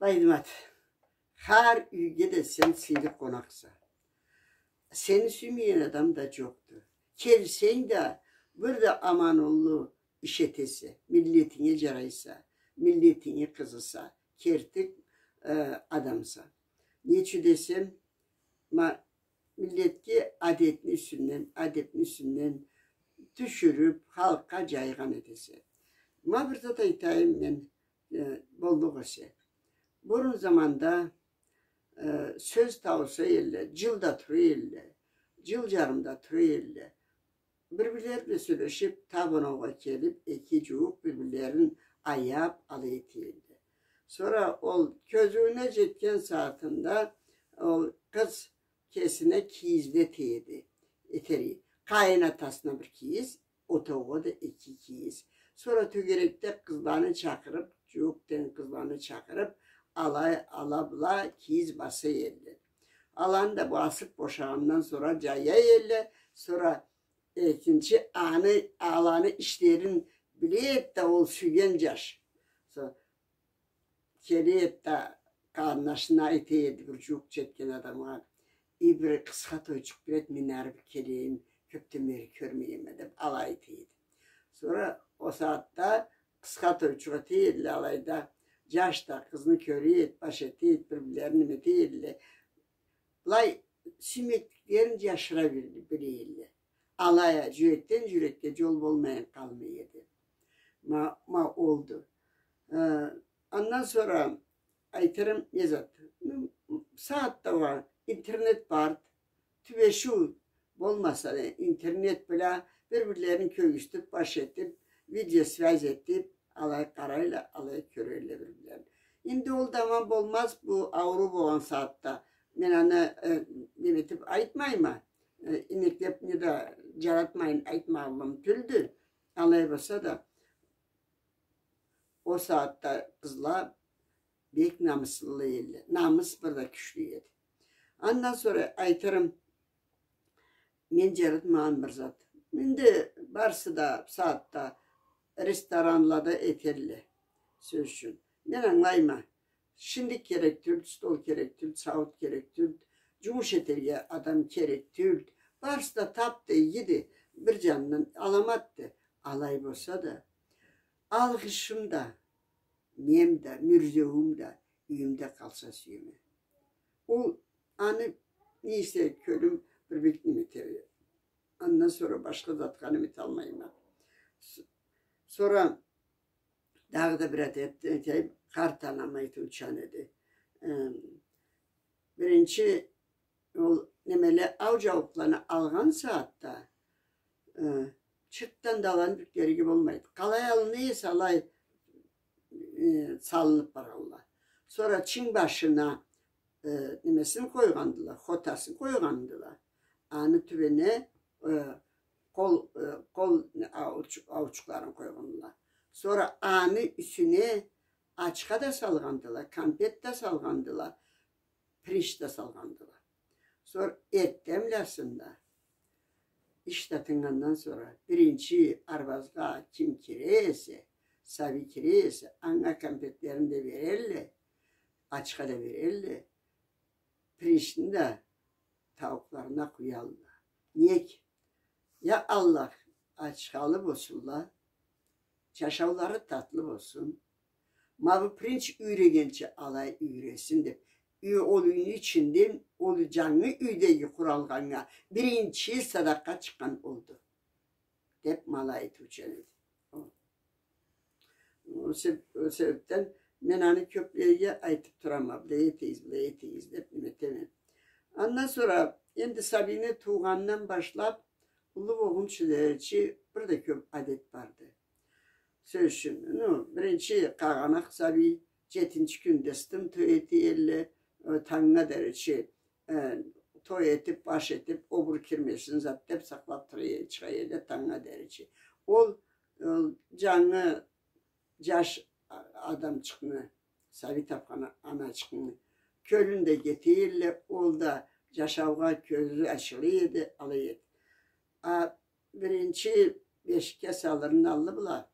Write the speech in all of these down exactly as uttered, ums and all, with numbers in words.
Байдымат, хар юйге да сен сыйлы къонакъса. Сени сюймеген адам да джокъду. Келсенг да, бир да аман-уллу иш этесе, миллетинге джарайса, миллетинги къызыса, керти, э, адамса. Не ючюн десем, ма, миллетге адетни юсюнден, адебни юсюнден тюшюрюб, халкъгъа джайгъан этесе. Ма бир зат айтайым мен, э, боллукъ эсе. Бурун заманда, э, сёз таууса элле, джыл да тура элле, джыл джарым да тура элле. Бир-бирлери бла сёлешиб, табынуугъа келиб, эки джууукъ бир-бирлерин аяб, алай эте элле. Сора ол кёзюуюне джетген сагъатында ол къыз кесине кийиз да эте эди. Этер эди. Къайын атасына бир кийиз, отоугъа да эки кийиз. Сора тёгерекде къызланы чакъырыб, джууукъ тенг къызланы чакъырыб, алай, ала бла кийиз баса элле. Аланы да басыб бошагъандан сора джая элле, сора экинчи аны, аланы ишлерин биле эди да ол сюйген джаш. Со-, келе эди да, къарнашына айта эди, бир джууукъ джетген адамгъа: «Эй, бир къысха тойчукъ бир эт, мен ары бир келейим, кёбден бери кёрмегенме», — деб, алай айта эди. Сора ол сагъатда къысха тойчукъ эте эдиле алайда, джаш да къызны кёре эди, баш эте эди, бир-бирлерин неме эте эдиле. Былай сюймекликни джашыра бил-, биле эдиле. Алай а джюрекден джюрекге джол болмайын къалмай эди. Ма, ма олду. Э, андан сора айтырым не зат. Ну, сагъатда уа интернет барды. Тюбешиу болмаса да, интернет бла бир-бирлерин кёргюзтюб, баш этиб, видеосвязь этиб, алай къарайла, алай кёрелле бир-бирлерин. Энди ол да аман болмаз, бу ауруу болгъан сагъатда. Мен аны, э, неме этиб айтмайма, э, инеклеб неда джаратмайын айтмагъанлыгъым тюлдю. Алай болса да, ол сагъатда къызла бек намыслы элле. Намыс бир да кючлю эди. Андан сора айтырым, мен джаратмагъан бир зат. Энди барысы да бусагъатда ресторанлада этелле. Сёз ючюн. Мен ангылайма. Шиндик керек тюлдю, стол керек тюлдю, сауут керек тюлдю, джумуш этерге адам керек тюлдю. Барысы да таб да, игиди, бир джанындан аламатды. Алай болса да, алгъышым да, нем да, мюрзеуюм да юйюмде къалса сюеме. Ол аны не эсе кёлюм бир бек неме эте. Андан сора башха затха неме эталмайма. С-, сора дагъыда бир адет, э, къарт анам айтыучан эди. Э, биринчи ол немеле, ау джауукъланы алгъан сагъатда, э, чыртдан да аланы бир кереги болмайды. Къалай алына эсе, алай, э, салыныб баралла. Сора чынг башына, э, немесин къойгъандыла, хотасын къойгъандыла. Аны тюбюне, э, къол, э, къол ауч-, аучукъларын къойгъандыла. Сора аны юсюне ачха да салгъандыла, кампет да салгъандыла, пиринч да салгъандыла. Сора эртденбласында, иш да тыннгандан сора, биринчи арбазгъа ким кире эсе, сабий кире эсе, анга кампетлерин да берелле, ачха да берелле, пиринчни да тауукъларына къуялла. Нек? Я Аллах, ачхалы болсунла, джашаулары татлы болсун. Ма бу пиринч юйрегенча алай юйресин деб, юй-, ол юйню ичинде, ол джангы юйдеги къуралгъаннга биринчи садакъа чыкъгъан олду, деб ма алай айтыучан эди. Ол себ-, ол себебден мен аны кёблеге айтыб турама, былай этигиз, былай этигиз деб, неме этеме. Андан сора энди сабийни туугъанындан башлаб, уллу болгъунчу деричи бир да кёб адет барды. Сёз ючюн, ну, биринчи къагъанакъ сабий, джетинчи кюнде стым той эте элле, э, тангнга деричи, э, той этиб, баш этиб, обур кирмесин зат деб сакълаб тура, чыгъа элле тангнга деричи. Ол, ол джангы джаш а-, адамчыкъны, сабий табхан аначыкъны кёлюн да кете элле, ол да джашаугъа кёзю ачыла эди, алай эди. А биринчи бешикге салырны аллы бла,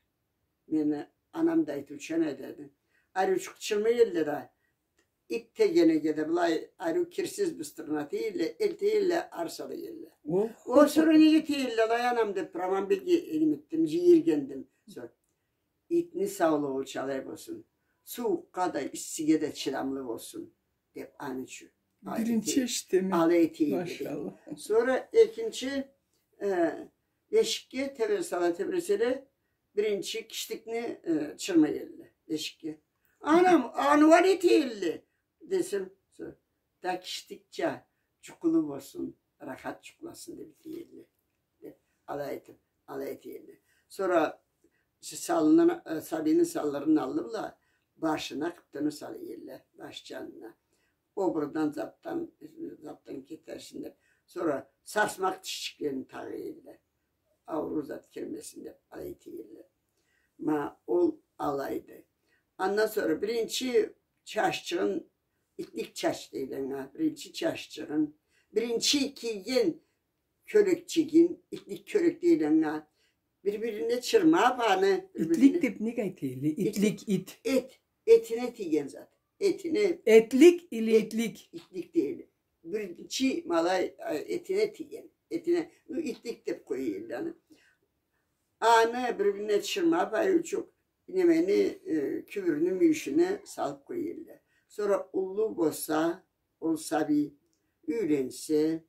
мени анам да айтыучан эди. Ариучукъ чырмай элле да, ит тегенеге да былай ариу кирсиз быстырына теелле, элтеелле, арса да иелле. О, сора неге теелле алай, анам деп, Раманбекге неме этдим, джийиргендим. Сора итни саулугъу алай болсун, сууукъгъа да, иссиге да чыдамлы болсун деп, аны ючюн. Биринчи эшитеме. Алай теелле. Машалла. Сора экинчи, э, эшикге тебресала, тебреселе, биринчи киштикни, э, чырмай элле эшикге. Анам, аны уа не теелле десем, сора, да киштикча джукъулу болсун, рахат джукъласын деп теелле. Деп, алай этип, алай теелле. Сора салынын, э, сабийни саллырын аллы бла, башына къыптыны сала элле, баш джанына. Обурдан, затдан, затдан кетерсин деп. Сора сарсмакъ тишчиклерин тагъа элле. Ауруу зат кирмесин деп, алай теелле. Ма ол алайды. Андан сора биринчи чаччыгъын, итлик чач дейле анга, биринчи чаччыгъын, биринчи кийген кёлекчигин, итлик кёлек дейле анга, бир-бирине чырмап аны, бир-бирине... Итлик деп неге айта элле? Итлик, ит. Эт, этине тийген зат. Этине. Этлик или итлик? Итлик дейле. Биринчи ма алай, а, этине тийген. Этине, ну, итлик деп къоя элле аны. Аны бир-бирине чырмап, ариучукъ немени, э, кюбюрню мюйюшюне салып къоя элле. Сора уллу болса, ол сабий юйленсе,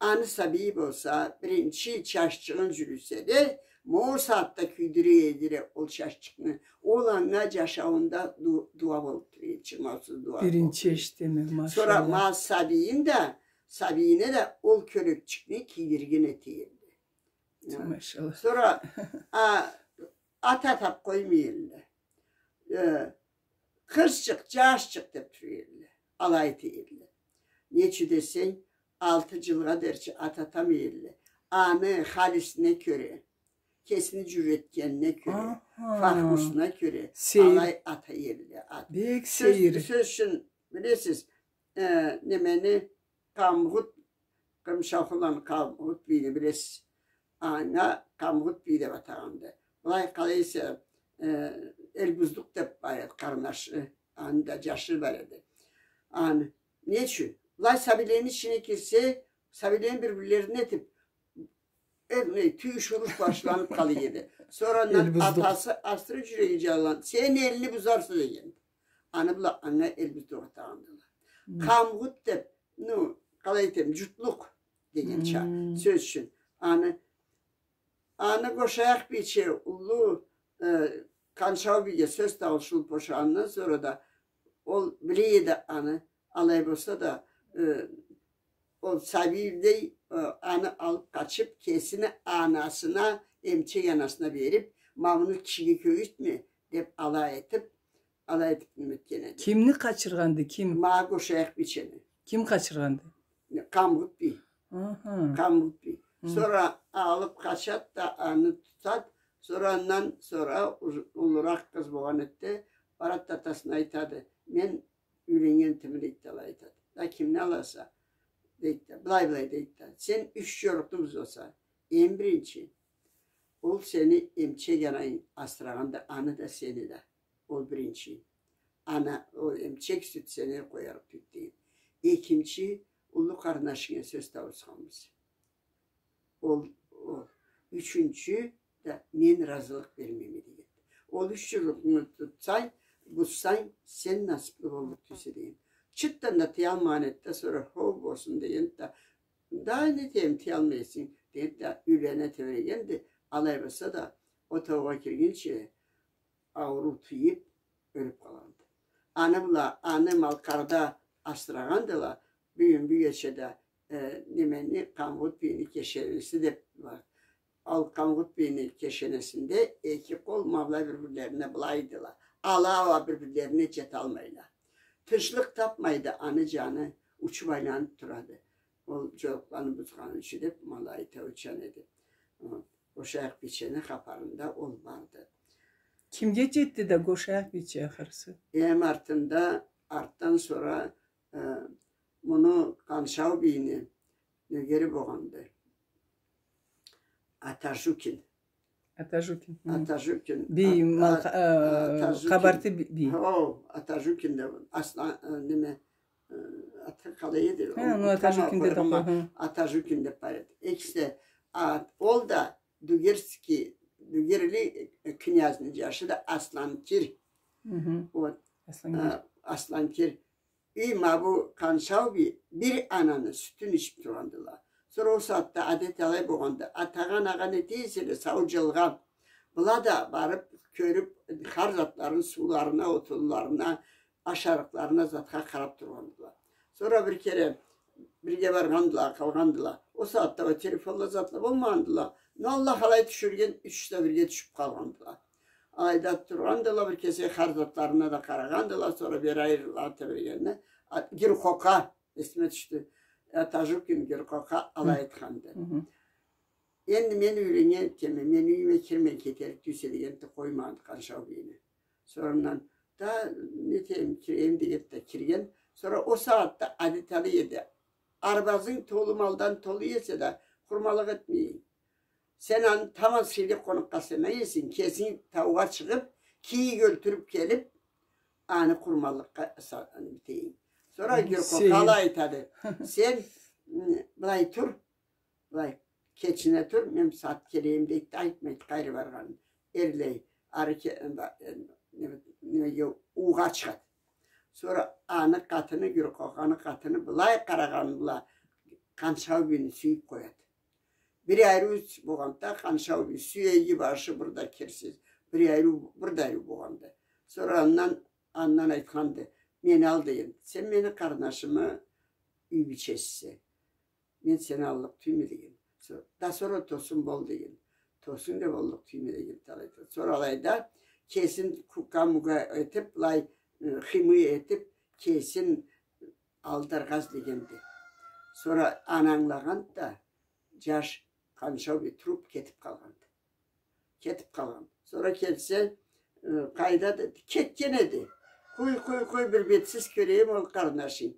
аны сабийи болса, биринчи чаччыгъын джюлюсе да, ма ол сагъатда кюйдюре эдиле ол чаччыкъны. Ол анга джашауунда ду-, дуа болуп тура эди, чырмаусуз дуа болуп тура эди. Биринчи эшитеме, машалла. Сора ма сабийин да, сабийине да ол кёлекчикни кийдирген эте элле. Машалла. Сора, а, ат атап къоймай элле. Э, къызчыкъ, джашчыкъ деп тура элле. Алай эте элле. Не ючюн десенг, алты джылгъа дерчи ат атамай элле. Аны халисине кёре, кесини джюрретгенине кёре, фахмусуна кёре, алай ата элле ат. Бек сейир. Сёз ючюн, билесиз, э, немени, Къамгъут, Къырымшаухуланы Къамгъут бийни билесиз. Анга Къамгъут бий деп атагъанды. Былай къалай эсе, э, Элбуздукъ деп бар эди, къарнашы, аны да джашы бар эди. Аны, не ючюн? Былай сабийлени ичине кирсе, сабийлени бир-бирлерине этип, э, тюйюш, уруш башланып къала эди. Сора андан атасы асыры джюреги джарланып, сен элни бузарса деген. Аны бла анга Элбуздукъ атагъандыла. Къамгъут деп, ну, къалай айтайым, джутлукъ дегенча, сёз ючюн. Аны, аны Гошаякъ бийче уллу, э, Къаншау бийге сёз тауушулуп бошагъандан сора да ол биле эди аны, алай болса да, э, ол сабийлей, э, аны алып къачып, кесини анасына, эмчек анасына берип, ма муну кишиге кёргюзтме деп, алай этип, алай этип неме этген эди. Кимни къачыргъанды, ким? Ма Гошаякъ бийчени. Ким къачыргъанды? Къамгъут бий. Аха. Къамгъут бий. Хы. Сора алып къачат да, аны тутат. Сора андан сора уз-, уллуракъ къыз болгъан эди да, барат да атасына айтады: «Мен юйленнген этеме», — дейди да, алай айтады. «Да кимни аласа?» — дейди да. «Былай, былай», — дейди да. «Сен юч джорукъну бузаса, эм биринчи, ол сени эмчек ананг асырагъанды, аны да, сени да. Ол биринчи. Ана, ол эмчек сют сени къоярыкъ тюйюлдю. Экинчи, уллу къарнашынга сёз тауусханбыз. Ол, ол. Ючюнчю да мен разылыкъ бермейме», — деген. «Ол юч джорукъну тутсанг, бузсанг, сен насыплы боллукъ тюйюлсе», — деген. Чыртдан да тыялмагъан эди да, сора «хо, болсун» деген да, «да не этейим, тыялмайса», — деген да, юйлене тебрегенди. Алай болса да, отоугъа киргинчи ауруу тийип, ёлюп къалгъанды. Аны бла, аны Малкъарда асырагъандыла, бюгюн-бюгече да, э, немени, Къамгъут бийни кешенеси деп бар. Ол Къамгъут бийни кешенесинде эки къол ма былай бир-бирлерине былайдыла. Ала уа бир-бирлерине джеталмайла. Тынчлыкъ тапмайды, аны джаны учуп айланып турады. Ол джорукъланы бузгъаны ючюн деп, ма алай айтыучан эди. Гошаякъ бийчени хапарында ол барды. Кимге джетди да Гошаякъ бийче ахырысы? Эм артында, артдан сора, э, муну Къаншау бийни нёгери болгъанды. Атажукин. Атажукин. Атажукин. Бий, Ат-, Малха-, Ат-, э, Атажукин. Къабарты би-, бий. О, Атажукин да, Аслан, э, неме, э, аты къалай эди? Хы, ну, Атажукин да къоюрма, хы. Атажукин да бар эди. Экиси, а, ол да Дугерский, Дугерли, э, князны джашы да Асланкир. Хы-хы. Вот. Асланкир. Э, Асланкир. И ма бу Къаншау бий бир ананы сютюн ичип тургъандыла. Сора ол сагъатда адет алай болгъанды. Атагъа-анагъа не этесе да, сау джылгъа. Была да барып, кёрюп, хар затларын, сууларына, отунларына, ашарыкъларына, затха къарап тургъандыла. Сора бир кере бирге баргъандыла, къалгъандыла. Ол сагъатда ол телефонла, затла болмагъандыла. Но Аллах алай тюшюрген, ючюсю да бирге тюшюп къалгъандыла. Алайда тургъандыла, бир кесек хар затларына да къарагъандыла, сора бери айрылгъан тебрегенде, а, Гиркъокъа, эсиме тюшдю. Атажукин Гиркъокъа алай айтханды. Хы-хы. Энди мен юйреннген этгенме, мен юйюме кирмей кетерик тюйюлсе дегенди, къоймагъанды Къаншау бийни. Сора андан да, не этейим, кирейим дегенди да, кирген. Сора ол сагъатда адет алай эди. Арбазынг толу малдан толу эсе да, къурмалыкъ этмей. Сен аны тамам сыйлы къонакъгъа санай эсенг, кесинг таугъа чыгъып, кийик ёлтюрюп келип, аны къурманлыкъгъа са-, аны битейин. Сора Гиркъокъа алай айтады. Сен, м, былай тур, былай, кечине тур, мен бусагъат келейим, дейди, айтмайды къайры баргъанын. Эрлей, ары ке-, э, ба-, э, неме, немеге, уугъа чыгъады. Сора аны къатыны, Гиркъокъаны къатыны былай къарагъаны бла Къаншау бийни сюйюп къояды. Бир айрыу болгъанда, Къаншау бий сюеги, башы бир да кирсиз, бир айрыу, бир да айрыу болгъанды. Сора андан, андан айтханды, мени ал деген, сен мени къарнашымы юй бийчесисе. Мен сени аллыкъ тюйюлме деген. Со-, да сора тосун бол деген. Тосун да боллукъ тюйюлме деген талай. Сора алайда кесин кука-мука этип, былай, э, хымый этип, кесин алдаргъа излегенди. Сора аны ангылагъанды да, джаш Къаншау бий туруп кетип къалгъанды. Кетип къалгъан. Сора келсе, э, къайда да кетген эди. Къой, къой, къой, бир бетсиз кёрейим ол къарнашынг.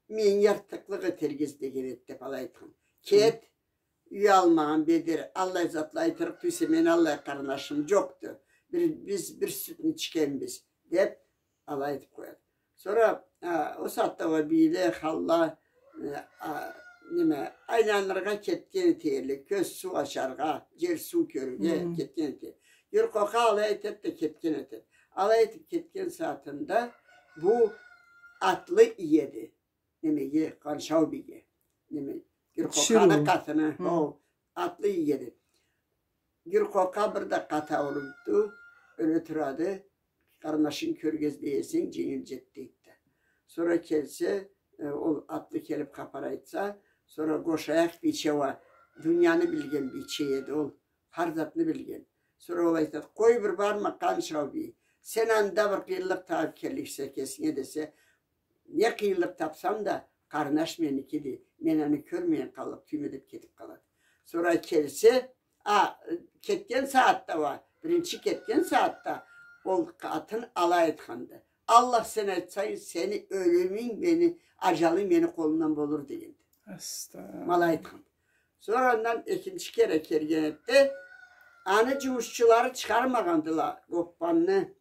Меннге артыкълыкъ этерге излеген эди деп алай айтхан. Кет, юй алмагъан бедер, аллай затла айтырыкъ тюйюлсе, мени аллай къарнашым джокъду. Бир, биз бир сютню ичгенбиз, деп алай айтып къояды. Сора, а, ол сагъатда уа бийле, ханла, э, а, неме, айланыргъа кетген этелле, кёз суу ачаргъа, джер суу кёрюрге кетген этелле. Гиркъокъа алай айтады да кетген этеди. Алай айтып кетген сагъатында бу атлы иеди. Немеге, Къаншау бийге. Неме, Гиркъокъаны къатыны, ол атлы иеди. Гиркъокъа бир да къаты аурубду, ёле турады, къарнашынгы кёргюзюп эсенг, дженгил джет, дейди да. Сора келсе, э, ол атлы келип хапар айтса, сора Гошаякъ бийче уа, дунияны билген бийче эди ол, хар затны билген. Сора ол айтады, къой, бир барма, Къаншау бий, сен анда бир къыйынлыкъ табып келликсе кесинге десе, не къыйынлыкъ тапсам да, къарнаш меникиди, мен аны кёрмейин къаллыкъ тюйюлме, деп кетип къалады. Сора келсе, а, кетген сагъатда уа, биринчи кетген сагъатда ол къатын алай айтханды. Аллах, сен айтсанг, сени ёлюмюнг мени, аджалынг мени къолумдан болур дегенди. Аста. Ма алай айтханды. Сора андан экинчи кере келген эди да, аны джумушчулары чыгъармагъандыла, гоппанны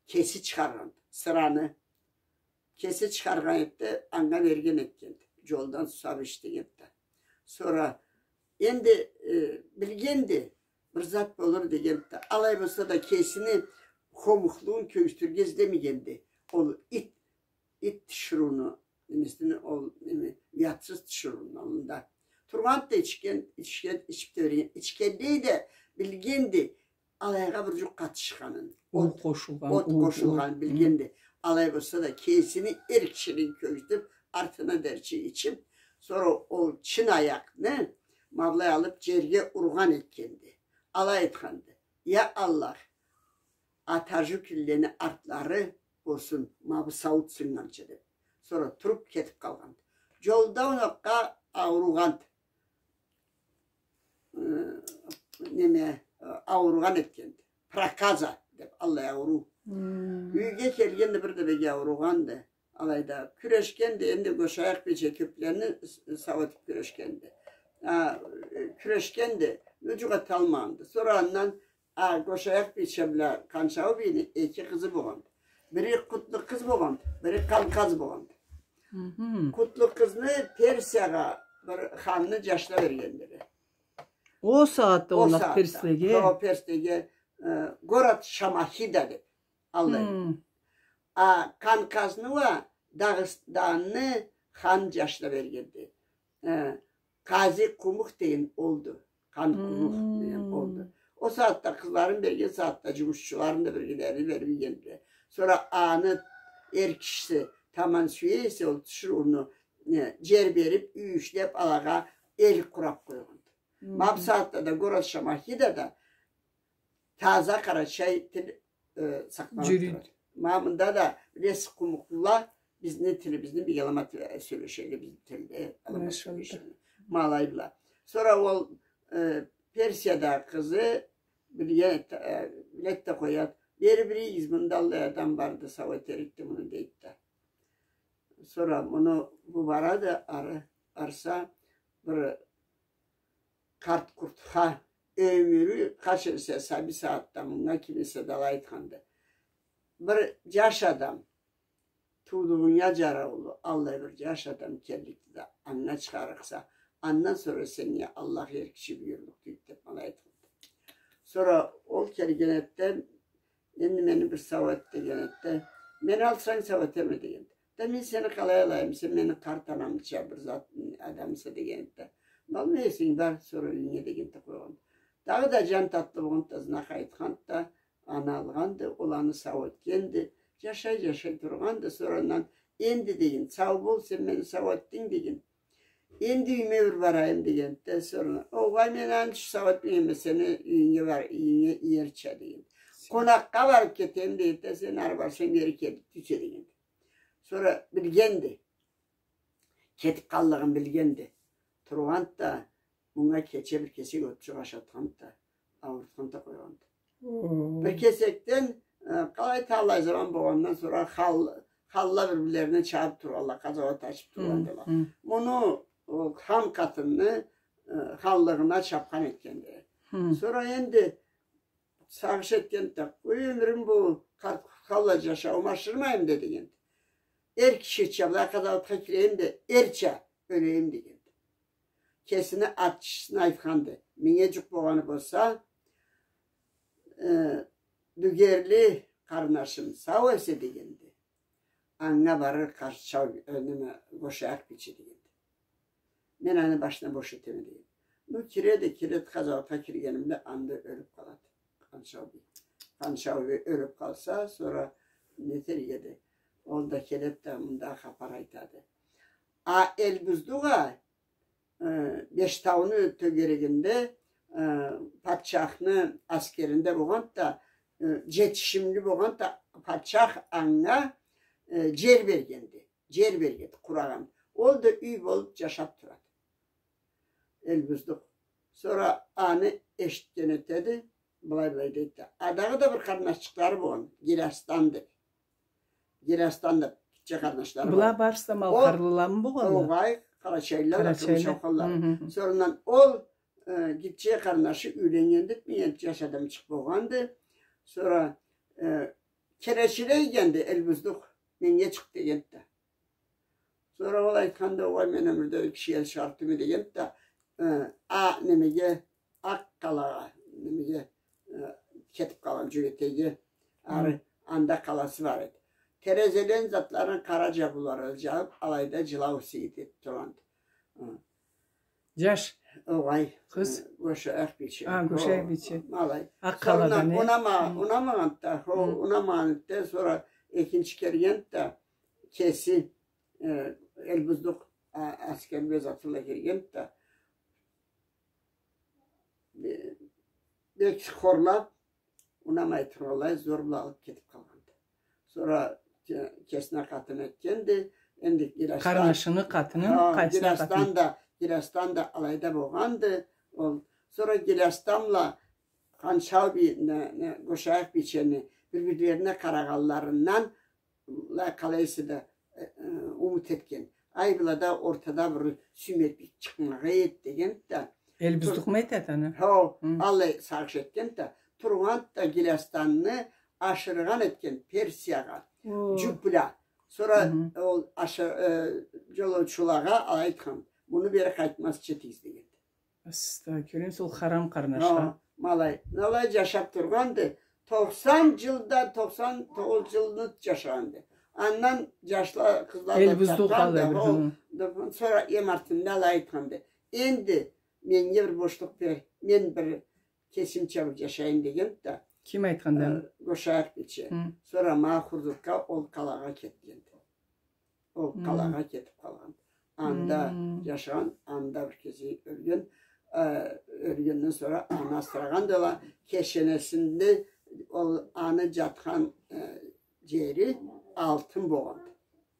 кеси чыгъаргъанды, сыраны. Кеси чыгъаргъан эди да, анга берген этгенди. Джолдан сусап ишлегенди да. Сора энди, э, билгенди, бир зат болур дегенди да. Алай болса да кесини хомухлугъун кёргюзтюрге излемегенди. Ол ит, ит тиширыуну, немесини, ол, неме, уятсыз тиширыуну аллында. Тургъанды да ичген, ичген, ичип тебреген. Ичгенлей да билгенди. Алайгъа бир джукъ къатышханын. От, от къошулгъан, от къошулгъанын билгенди. Алай болса да, кесини эр кишилигин кёргюзтюп, артына дери ичип, сора ол чын аякъны ма былай алып, джерге ургъан этгенди. Алай айтханды: «Я Аллах, Атажукинлени артлары болсун, ма бу сауут сыннганча», — деп. Сора туруп кетип къалгъанды. Джолда аны окъуна ауругъанды. Э, неме, э, ауругъан этгенди. Проказа деп, аллай ауруу. Хм. Юйге келгенде бир да бек ауругъанды. Алайда кюрешгенди, энди Гошаякъ бийче кёплени с-, сау этип кюрешгенди. А, э, кюрешгенди, джукъ эталмагъанды. Сора андан А Гошаях бийче бла Къанчаубийни эки къызы болгъанды. Бири Къутлукъыз болгъанды, бири Къанкъаз болгъанды. Мгм. Къутлукъызны Персиягъа бир ханны джашына бергендиле. Ол сагъатда, ол сагъатда. Перслеге? Хо, Перслеге, э, город Шамахида деп. Аллай. Хм. А Къанкъазны уа Дагъыстанны хан джашына бергенди. Э, Къази Къумукъ деген олду. Къан Къумукъ деген олду. Ол сагъатда къызларын берген сагъатда джумушчуларын да, биргелерин бермегендиле. Сора аны эр кишиси таман сюе эсе, ол тиширыуну, э, джер берип, юй ишлеп, алагъа эл къурап къойгъанды. Ма бусагъатда да город Шамахидада таза къарачай тил, э, сакъланып турады. Ма мында да, билесиз, къумукълула бизни тилибизни бек аламат, э, сёлешелле, бизни тилде аламат сёлешелле. Ма алай бла. Сора ол, э, Персияда къызы биле-, э, билет да къояды. Бери биригиз, мында аллай адам барды, сау этерикди муну, дейди да. Сора муну бу барады, ары, барса, бир къарт-къуртха, ёмюрю къач эсе сабий сагъатда мынга ким эсе да алай айтханды. Бир джаш адам, туудугъунга джараулу, аллай бир джаш адам келликди да, анга чыгъарыкъса, андан сора сеннге Аллах эр киши буюрлукъ дейди деп, ма алай айтханды. Сора ол келген эди да, энди мени бир сау эт деген эди да, мени алсанг, сау этеме деген эди. Да мен сени къалай алайым, сен мени къарт анамча бир зат адамса деген эди да. Алма эсенг, бар, сора юйюнге деген да къойгъанды. Дагъыда джан татлы болгъанды да, знак айтханды да, аны алгъанды, ол аны сау этгенди. Джашай, джашай тургъанды, сора андан, энди деген, сау бол, сен мени сау этдинг деген. Энди юйюме бир барайым деген да, сора, огъай, мен аны сау этмейме, сени юйюнге бар, юйюнге иерча деген. Къонакъгъа барып кетейим деген да, сен ары барсанг, бери келип тюше деген. Сора билгенди. Кетип къаллыгъын билгенди. Тургъанды да, мынга кече бир кесек отчукъ ашатханды да, аурутханды да къойгъанды. Бир кесекден, э, къалай талай заман болгъандан сора хал-, халла бир-бирлерине чабып тургъанла, къазауат ачып тургъандыла. Муну, ол хан къатынны, э, халлыгъына чапхан этгенди. Сора энди сагъыш этгенди да, къой, ёмюрюм бу къарт халла джашаууму ашырмайым да дегенди. Эр кишича былай къазауатха кирейим да, эрча ёлейим дегенди. Кесини атчысына айтханды, меннге джукъ болгъаны болса, э, Дюгерли къарнашым сау эсе дегенди. Анга барыр Къанчау-, э, неме, Гошаях бийче дегенди. Мен аны башына бош этеме деген. Ну, киреди, киреди, къазауатха киргенинде анда ёлюп къалады. Къанчаубий. Къанчаубий ёлюп къалса, сора не этерик эди? Ол да келеди да, мында хапар айтады. А Эльбуздукъ а, э, Бештауну тёгерегинде, э, патчахны аскеринде болгъанды да, э, джетишимли болгъанды да, патчах анга, э, джер бергенди. Джер бергенди, къурагъан. Ол да юй болуп джашап турады. Эльбуздукъ. Сора аны эшитген этеди, былай-былай дейди да. А дагъыда бир къарнашчыкълары болгъан, Гилястан деп. Гилястан деп гитче къарнашлары болгъан. Была барысы да малкъарлыламы болгъанла? Огъай, къарачайлыла, къарачайлыла. Сора андан ол, э, гитче къарнашы юйленнгенди, этмегенди, джаш адамчыкъ болгъанды. Сора, э, келечиле дегенди, Эльбуздукъ, меннге джукъ дегенди да. Сора ол айтханды, огъай, мен ёмюрде киши эл чыгъарып турма дегенди да, э, а, немеге, Акъ къалагъа, немеге, э, кетип къалгъан, Джёгетейге, ары, анда къаласы бар эди. Терезелени затларын къара джабыулары джабып, алайда джылау сейир этип тургъанды. Джаш. Огъай. Къыз. Э, Гошаях бийче. А, Гошаях бийче. Алай. Акъ къалагъа, не? Сора унама-, унамагъанды да, хо, унамагъанды да, сора экинчи келгенди да, кеси, э, Эльбуздукъ, а, аскерли заты бла келгенди да, бе-, бек хорлап, унамай тургъанлай, зор бла алып кетип къалгъанды. Сора ке-, кесине къатын этгенди, энди Гилястан. Къарнашыны къатынын, хо, къайсына къатын? Гилястан да, Гилястан да алайда болгъанды. Ол, сора Гилястан бла Къанчаубий, не, не, Гошаях бийчени бир-бирлерине къарагъанларындан, былай, къалай эсе да, э, э, умут этген. Ай, былада ортада бир сюймеклик чыкъмагъа эди дегенди да. Эльбуздукъму айтады аны? Хо, аллай сагъыш этгенди да. тургъанды да Гилестанны ашыргъан этген Персиягъа. О. Джюк бла. Сора Мгм. ол ашы-, э, джолоучулагъа алай айтхан: «Муну бери къайтмазча этигиз», — дегенди. Аста, кёремисе, ол харам къарнашха. Ха, ма алай, ма алай джашаб тургъанды. Тохсан джылда, тохсан тогъуз джылны джашагъанды. Андан джашла, къызла да Эльбуздукъ тапханды, алай бир, ол, хы. да, сора эм артында алай айтханды: «Энди меннге бир бошлукъ бер, мен бир кесимча бир джашайым», — дегенди да. Ким айтханды аны? Э, Гошаякъ бийче. Хы. Сора ма Хурзукга ол къалагъа кетгенди. Ол Хм. къалагъа кетиб къалгъан. Анда Хм. джашагъан, анда бир кеси ёлген. Э, ёлгенден сора аны асырагъандыла, кешенесинде ол аны джатхан, э, джери алтын болгъанды.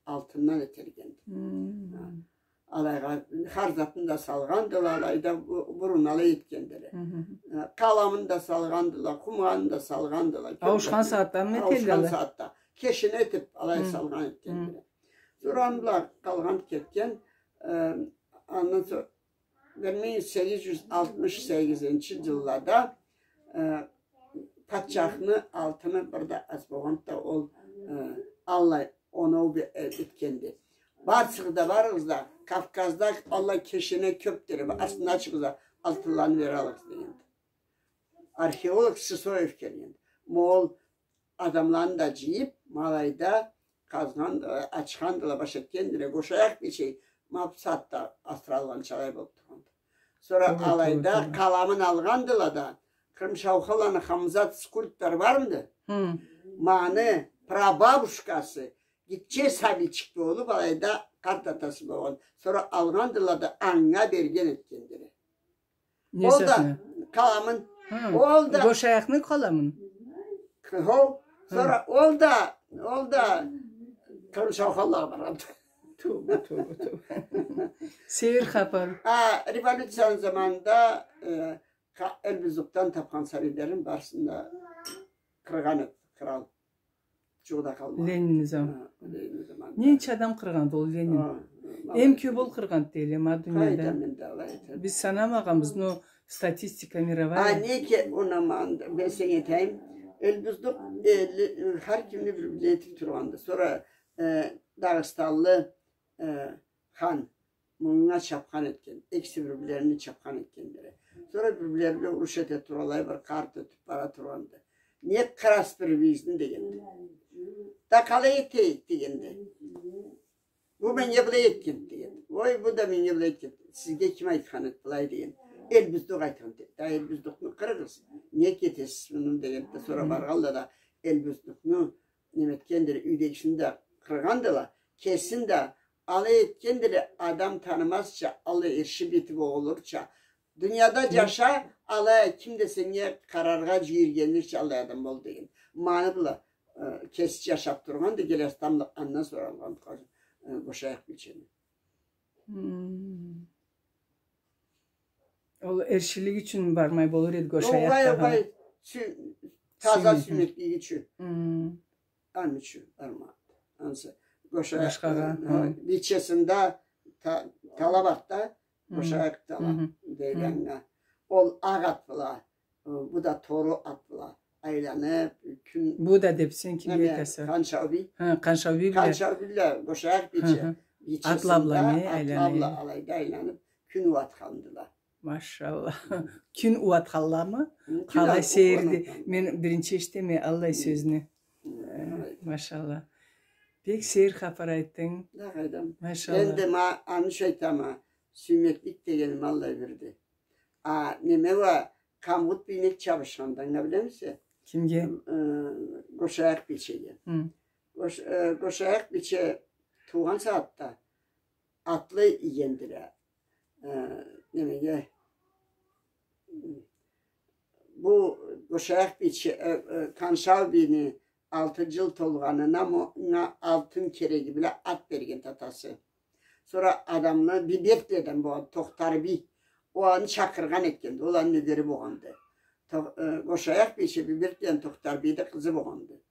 Алтындан этилгенди. Хм. Алайгъа хар затын да салгъандыла, алайда бу-, бурун алай этгендиле. Хы-хы. Э, къаламын да салгъандыла, къумагъанын да салгъандыла. Ауушхан сагъатдамы этелле алай? Ауушхан сагъатда. Кешене этиб, алай Хы. салгъан этгендиле. Хы. Сора аны бла къалгъан кетген, э, андан сора бир минг сегиз джюз алтмыш сегизинчи джыллада, э, патчахны алтыны бир да аз болгъанды да, ол, э, аллай оноу бе-, э, этгенди. Барыгъыз да, барыгъыз да, Кавказда аллай кешене кёбдюр, астына чыгъыгъыз да, алтынланы бери алыгъыз, дегенди. Археолог Сысоев келгенди. Ма ол адамланы да джыйыб, ма алайда къазгъан, э, ачхандыла, баш этгендиле. Гошаякъ бийче ма бусагъатда асыралгъанча алай болуб тургъанды. Сора Туугъу, алайда туугъу, туугъу. къаламын алгъандыла да, Къырымшаухаланы Хамзат скульптор бармыды? Хы. Ма аны прабабушкасы гитче сабийчик болуб, алайда къарт атасы болгъан. Сора алгъандыла да, анга берген этгендиле. Не затны? Ол да къаламын. Хы. Ол да Гошаякъны къаламын. Хо. Хы. Сора ол да, ол да Къырымшаухаллагъа баргъанды. Тоба, тоба, тоба. Сейир хапар. А, революцияны заманында, э, ха-, Эльбуздукъдан тапхан сабийлерин барысын да къыргъан эди кърал. Джукъ да къалмады. Ленинни заман. Ха, Ленинни заманында. Ненча адам къыргъанды ол Ленин? Ха, ха, Эм кёб ол къыргъанды дейле ма дунияда. Къайда мен да алай айтайым. Биз санамагъанбыз, но статистика мировая. А, неге, унаман, мен сеннге айтайым. Эльбуздукъ, э, ле-, хар кимни бир-бирине этиб тургъанды. Сора, э, дагъыстанлы, э, хан мынга чапхан этген, экиси бир-бирлерини чапхан этгендиле. Сора бир-бирлери бла уруш эте тургъанлай, бир къарт ётюб бара тургъанды. «Не къырасыз бир-биригизни?» — дегенди. «Да къалай этейик?» — дегенди. «Бу меннге былай этген», — дегенди. «Ой, бу да меннге былай этген. Сизге ким айтхан эди былай?» — деген. «Эльбуздукъ айтхан эди». «Да Эльбуздукъну къырыгъыз. Не этесиз муну?» — дегенди. Сора Хы. баргъанла да Эльбуздукъну неме этгендиле, юйдегисин да къыргъандыла, кесин да алай этгендиле, адам танымазча, алай эрши бети богъулурча. Дунияда Хы. джаша, алай ким да сеннге къараргъа джийиргенирча алай адам бол деген. Ма аны бла, э, кеси джашаб тургъанды, Гелестанлы, андан сора алгъан, э, Гошаякъ бийчени. Хы. Ол эршилик ючюн бармай болур эди Гошаякъ да, ха? Огъай, огъай, сю-, таза Сюймек, хы. сюймеклиги ючюн. Хы. Аны ючюн бармады. Ансы Гошаякъ, Башхагъа, э, хы. бийчесин да та-, талаб эди да, Хы. Гошаякъ талаб, Хы-хы. дейле Хы. анга. Ол акъ ат бла, э, бу да тору ат бла айланыб, кюн Бу да деб сен кимге Неме, айтаса? Къаншаубий. Хы, Къаншаубий бла. Къаншаубий бла Гошаякъ бийче. Хы-хы. Бийчесин Атла бла да, не атла бла айланайым? алайда айланыб, кюн ууатхандыла. Машалла. Кюн ууатханламы? Кюн Къалай ат-, сейирди. ууатханды. Мен биринчи эшитеме аллай Хы. сёзню. Хы, Э, алай. Машалла. Бек сейир хапар айтдынг. Да къайдам. Машалла. Энди ма, аны ючюн айтама, сюймеклик дегеним аллай бирди. А, неме уа, Камгъут бийни чабышханды, анга билемисе? Кимге? Э, Гошаякъ бийчеге. Хы. Гош-, э, Гошаякъ бийче туугъан сагъатда атлы ийгендиле. Э, немеге, бу Гошаякъ бийче, э, э, Къаншаубийни алты джыл толгъанына мо-, мынга алтын кереги бла ат берген атасы. Сора адамны Бибертледен болгъан, Тохтарбий. Ол аны чакъыргъан этгенди, ол аны нёгери болгъанды. То-, э, Гошаякъ бийче Бибертледен Тохтарбийни къызы болгъанды.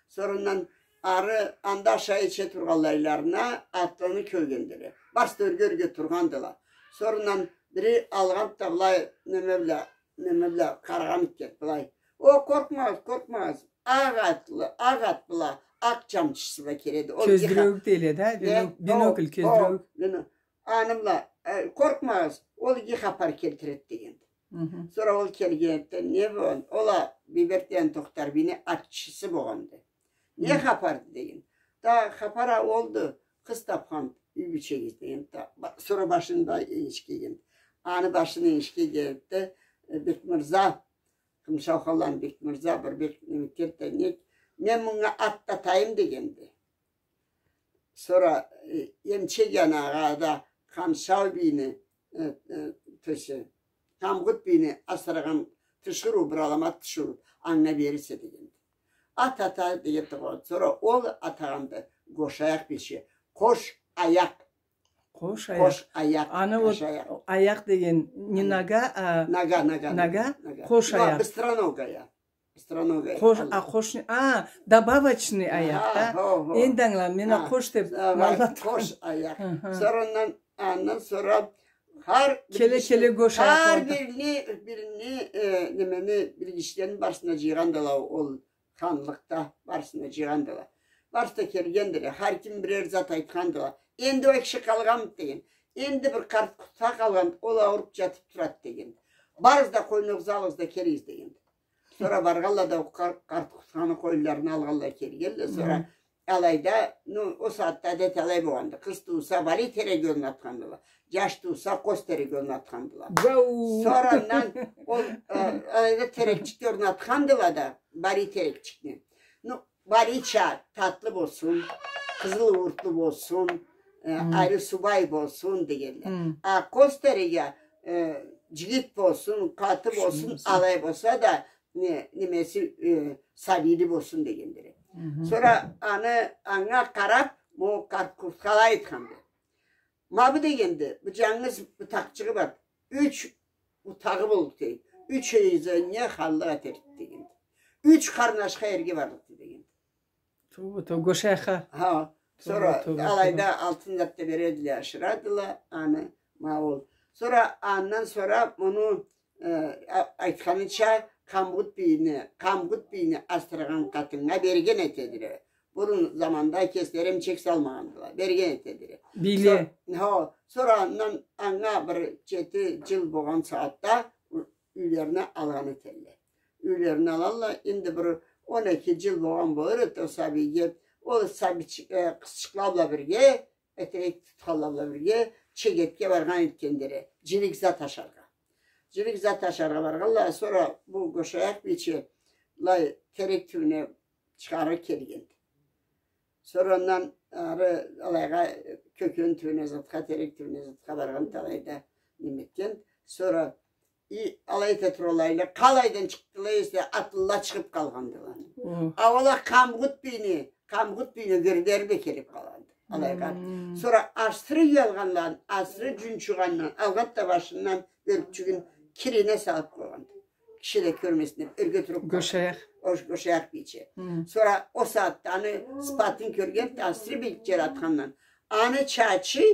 Сора андан ары анда ашай иче тургъанлайларына атлыны кёргендиле. Барысы да ёрге-ёрге тургъандыла. Сора андан бири алгъанды да былай неме бла, неме бла къаргъан этгенди, былай. О, къоркъмагъыз, къоркъмагъыз. Акъ атлы, акъ ат бла, акъ джамчысы бла келеди. Ол кёзюрюк дейле да, бинокль, кёзюрюк. Аны бла, э, къоркъмагъыз, ол иги хапар келтиреди дегенди. Сора ол келгенде, не болгъан? Ол а Бийберк деген Тохтарбийни атчысы болгъанды. Не хапарды деген. Да хапар а олду, къыз тапхан юй бийчегиз деген. Да, ба-, сора башын да энгишге ийген. Аны башын энгишге ийгенде, э, Бекмырза, Къымшаухалланы Бекмырза, бир бек неме келди да, не, мен мынга ат да атайым дегенди. Сора, э, эмчек янагъа да Къаншау бийни, э, э, тёсе, Къамгъут бийни асырагъан тиширыу, бир аламат тиширыу, анга берирсе дегенди. Ат ата дегенди. Сора ол атагъанды Гошаякъ бийче. Къош аякъ. Къош аякъ. Къош аякъ. Аны вот аякъ деген не нога, а нога, нога, нога. Къош аякъ. Быстроногая. Быстроногая. Къош, а, къош, а, добавочный аякъ да. Энди ангыладым мен, а, къош деб, къош аякъ. Сора андан, андан сора хар келе, келе Гошаякъ, хар бирини, бирини, э, немени, билгичлени барысын да джыйгъандыла ол ханлыкъда, барысын да джыйгъандыла. Барысы да келгендиле, хар ким бирер зат айтхандыла. Энди ол киши къалгъанды деген. Энди бир къарт къуртха къалгъанды, ол ауруп джатып турады деген. Барыгъыз да къойнугъузну алыгъыз да келигиз деген. Сора баргъанла да ол къар-, къарт къуртханы къойнларына алгъанла келгенле. Сора алайда, ну, ол сагъатда адет алай болгъанды. Къыз тууса, барий терекге орнатхандыла. Джаш тууса, къоз терекге орнатхандыла. Сора андан ол, э, алайда терекчикге орнатхандыла да, барий терекчикни. Ну, барийча татлы болсун, къызыл ууртлу болсун, э, ари субай болсун дегенле. А къоз тереги, э, джигит болсун, къаты болсун, алай болса да, не, немеси, э, сабийли болсун дегендиле. Сора аны, анга къарап, ма ол къарт къуртха алай айтханды. Ма бу дегенди, бу джангыз бутакъчыгъы бар. Юч бутагъы боллукъду. Юч юйге ханлыкъ этерикди дегенди. Юч къарнашха эрге барлыкъды дегенди. Ту, ту, Гошаякъха. Ха. Сора алайда алтын зат да бередиле, ашырадыла аны, ма ол. Сора андан сора муну, э, а-, айтханыча, Къамгъут бийни, Къамгъут бийни асырагъан къатыннга берген этедиле. Бурун заманда кеслери эмчек салмагъандыла, берген этедиле. Бийле. Со-, хо, сора андан анга бир джети джыл болгъан сагъатда юйлерине алгъан этелле. Юйлерине алалла, энди бир он эки джыл болгъан болур эди ол сабийге. Ол сабийчик-, э, къызчыкъла бла бирге, этерек тутханла бла бирге, Чегетге баргъан этгендиле. Джилик зат ашаргъа. Джилик зат ашаргъа баргъанла, сора бу Гошаякъ бийче былай терек тюбюне чыгъаргъа келгенди. Сора андан ары алайгъа кёкени тюбюне затха, терек тюбюне затха баргъан алайда неме этген. Сора и алай эте туралла, къалайдан чыкъдыла эсе, атлыла чыгъып къалгъандыла. О. А ол а Къамгъут бийни, Къамгъут бийни гёрлери бла келип къалгъанды алайгъа. Сора асыры уялгъандан, асыры джунчугъандан, алгъанды да башындан ёркчюгюн кирине салып къойгъанды. Киши да кёрмесин деп, ёрге туруп къалгъан. Гошаякъ. Ош-, Гошаякъ бийче. Сора ол сагъатда аны сыпатын кёргенди, асыры бийик джаратхандан. Аны чачы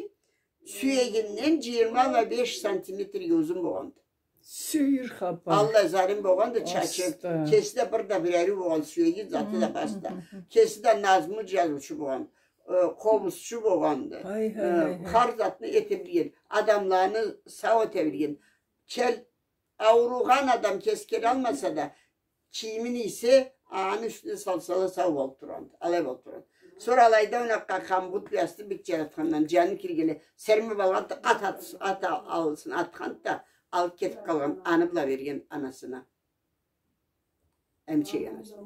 сюегинден джыйырма бла беш сантиметрге узун болгъанды. Сейир хапар. Аллай зарин болгъанды чачы. Аста. Кеси да бир да бир ариу болгъан, сюеги заты да басда. Кеси да назму джазыучу болгъан. Э, къобузчу болгъанды. Ай, ай, ай, ай. Хар затны эте билген. Адамланы сау эте билген. Кел, ауругъан адам кеси келалмаса да, кийимин ийсе, аны юсюне салсала, сау болуп тургъанды. Алай болуп тургъанды. Сора алайда ойнакъгъа Къамгъут бийни бек джаратхандан, джаны киргенлей, сермеп алгъанды, ат, ат, ат ал-, алгъысын атханды да, алып кетип къалгъан, аны бла берген анасына. Эмчек анасына.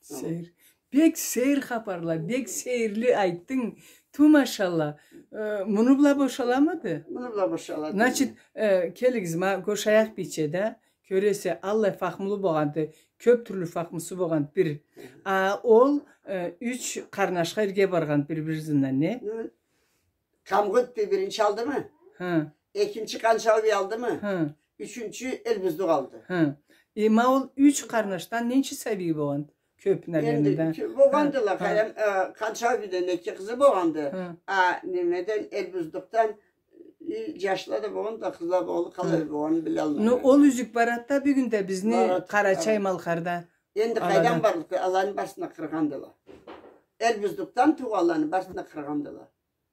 Сейир. Бек сейир хапарла, бек сейирли айтдынг. Ту, машалла. Э, муну бла бошаламыды? Муну бла бошалады. Значит, э, келигиз, ма Гошаякъ бийче да, кёресе, аллай фахмулу болгъанды, кёп тюрлю фахмусу болгъанды бир. А ол, э, юч къарнашха эрге баргъан бир-бири ызындан, не? Ну, Къамгъут бий биринчи алдымы? Хы. Экинчи Къаншау бий алдымы? Хы. Ючюнчю Элбуздукъ алды. Хы. Э, ма ол юч къарнашдан ненча сабий болгъанды? Кёп, наверное, да. Энди кё-, болгъандыла, хы, къайдам, э, Къаншау бийден эки къызы болгъанды. Хы. А немеден, Элбуздукъдан И джашла да болгъан да, къызла болгъан, къалай болгъанын билалмайма. Ну, ол юзюк барад да бюгюн да бизни Къарачай-Малкъарда. Энди къайдан барлыкъды? Аланы барысын да къыргъандыла. Элбуздукдан туугъанланы барысын да къыргъандыла.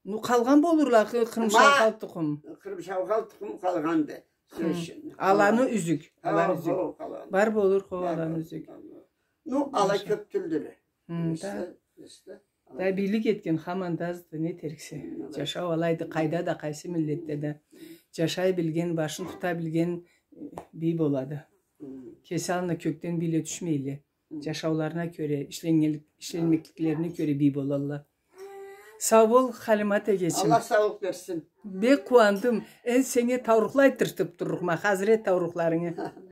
Ну, къалгъан болурла, къы-, къырымшаукъал тукъум. Къырымшаукъал тукъум къалгъанды. Сёз ючюн. Аланы юзюк. Аланы юзюк. Бар болур, хо, аланы юзюк. Ну, ала кёп тюлдюле. Да бийлик этген хаманда азды, не этериксе. Джашау алайды, къайда да, къайсы миллетде да. Джашай билген, башын тута билген, э, бий болады. Кеси аллына кёкден бийле тюшмейле. Джашауларына кёре, ишленнгенлик-, ишленмекликлерине кёре бий болалла. Сау бол, Халимат эгечим. Аллах саулукъ берсин. Бек къууандым. Энди сеннге таурухла айтдыртып турлукъма, хазыр эт таурухларынгы.